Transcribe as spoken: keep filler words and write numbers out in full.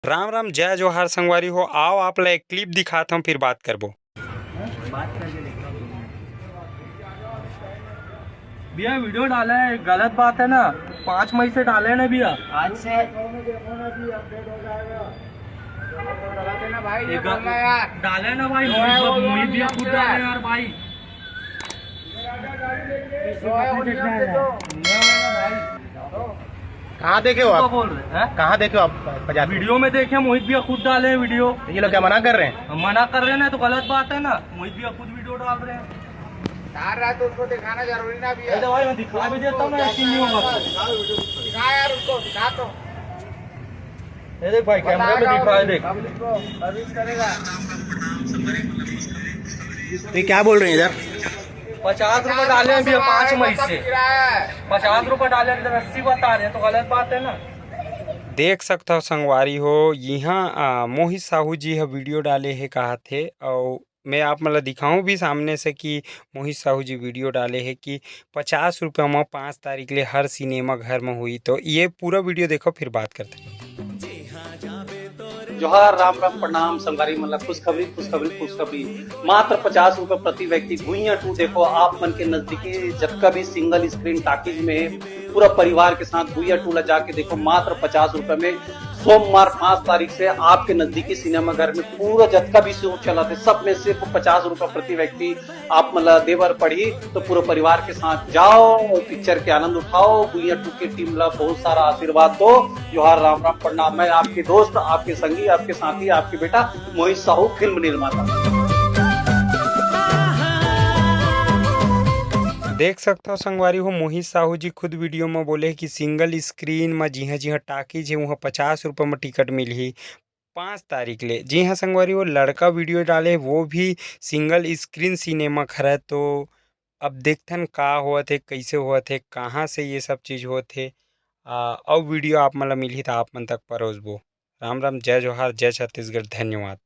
राम राम, जय जोहार संगवारी हो। आओ आप ला एक clip दिखात हूँ, फिर बात करबो। भैया, video डाला है, गलत बात है ना। पाँच मई से डाले ना भैया। आज से। ये ग-, डाले ना भाई, मोहित, मोहित भैया खुद डाले यार भाई। कहाँ देखे हो आप? बोल रहे हैं? कहाँ देखे हो आप? पचास video में देखे, मोहित भैया खुद डाले हैं video। ये लोग क्या मना कर रहे हैं? हम मना कर रहे हैं ना, तो गलत बात है ना। मोहित भैया खुद video डाल रहे हैं। डाल रहा है तो उसको दिखाना जरूरी ना भी है। अरे भाई, मैं दिखा भी देता हूँ, ऐसी नहीं होगा। दिखा यार उसको, दिखा तो। ये देख भाई, camera में दिखा, देख। Public को service करेगा। तो ये क्या बोल रहे हैं इधर? पचास रुपए डाले हैं भैया, पाँच मई से। पचास रुपए डाले हैं, इधर अस्सी बता रहे हैं, तो गलत बात है ना। देख सकत हो संगवारी हो, इहाँ, आ, मोहित साहू जी ह video डाले हे, कहा थे, अउ मैं आप मन ल दिखाऊं भी सामने से कि मोहित साहू जी video डाले हे कि पचास रुपया म पाँच तारीख ले हर सिनेमा घर म हुई। तो ये पूरा video देखो, फिर बात करते हैं। जोहार, राम राम, प्रणाम संगवारी मन ला। खुशखबरी, खुशखबरी, खुशखबरी। मात्र पचास रुपये प्रति व्यक्ति भुइयां टू देखो, आप मन के नजदीकी जतका भी single screen टॉकीज में हे, पूरा परिवार के साथ भुइयां टू ला जाके देखो, मात्र पचास रुपये में। सोमवार पाँच तारीख से आपके नजदीकी सिनेमा घर में पूरा जतका भी शो चलत हे, सब में सिर्फ पचास रुपये प्रति व्यक्ति आप मन ला दे बर पड़ही। तो पूरा परिवार के साथ जाओ और पिक्चर के आनंद उठाओ। भुइयां टू के टीम ला बहुत सारा आशीर्वाद दो। जोहार, राम राम, प्रणाम। मैं आपके दोस्त, आपके संगी, आपके साथी, आपके बेटा मोहित साहू, फिल्म निर्माता। देख सकत हो संगवारी हो, मोहित साहू जी खुद video म बोले हे कि single screen म जिहां जिहां टॉकीज हे, उहां पचास रुपये म टिकट मिलही पाँच तारीख ले। जी हाँ संगवारी हो, लड़का video डाले, वो भी single screen सिनेमा घर हे। तो अब देखथन का होवत हे, कइसे होवत हे, कहाँ से ये सब चीज़ होत हे। आ, अउ video आप मन ला मिलही त आप मन तक परोसबो। राम राम, जय जोहार, जय छत्तीसगढ़, धन्यवाद।